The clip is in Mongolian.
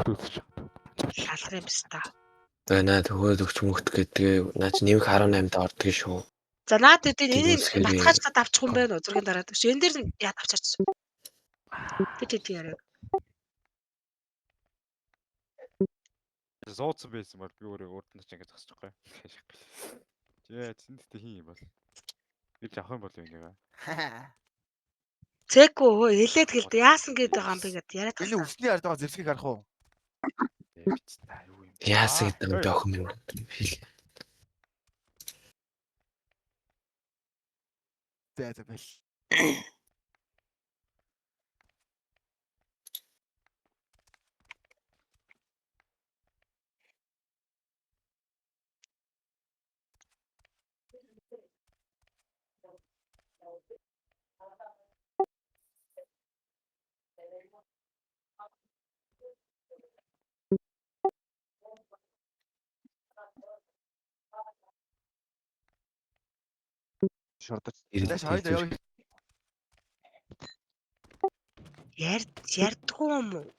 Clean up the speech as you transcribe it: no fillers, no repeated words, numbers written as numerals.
Төгт үзэж. Шалгар юм биш та. Байна төгөөд өгч мөхт гэдгээ наа чи нэмэх 18-д ордог шүү. За наад үдийн Тийм энийг үсгээр батгаажгаад авчих юм байна уу? Зургийн дараа тэгш. Энэ дээр нь яа авчаач. Би тэд яриа. Зууцсан байсан бол би өөрөө урд нь ч ингэ зогсож байгаа юм. Зээ зэн дэхтэй хин юм бол. Ирж авах юм бол юм нэгэ. Цэкүү хөө хэлээд гэлдэ яасан гээд байгаа юм бэ гэд яриад Энэ байгаа. үсний ард байгаа зэвсгийг харах уу? Биц та юу юм. Яасан гэдэг юм бэ охин минь. За за бэл. Шордож. Даш хоёул яваа. Ярд ярдгүй юм уу?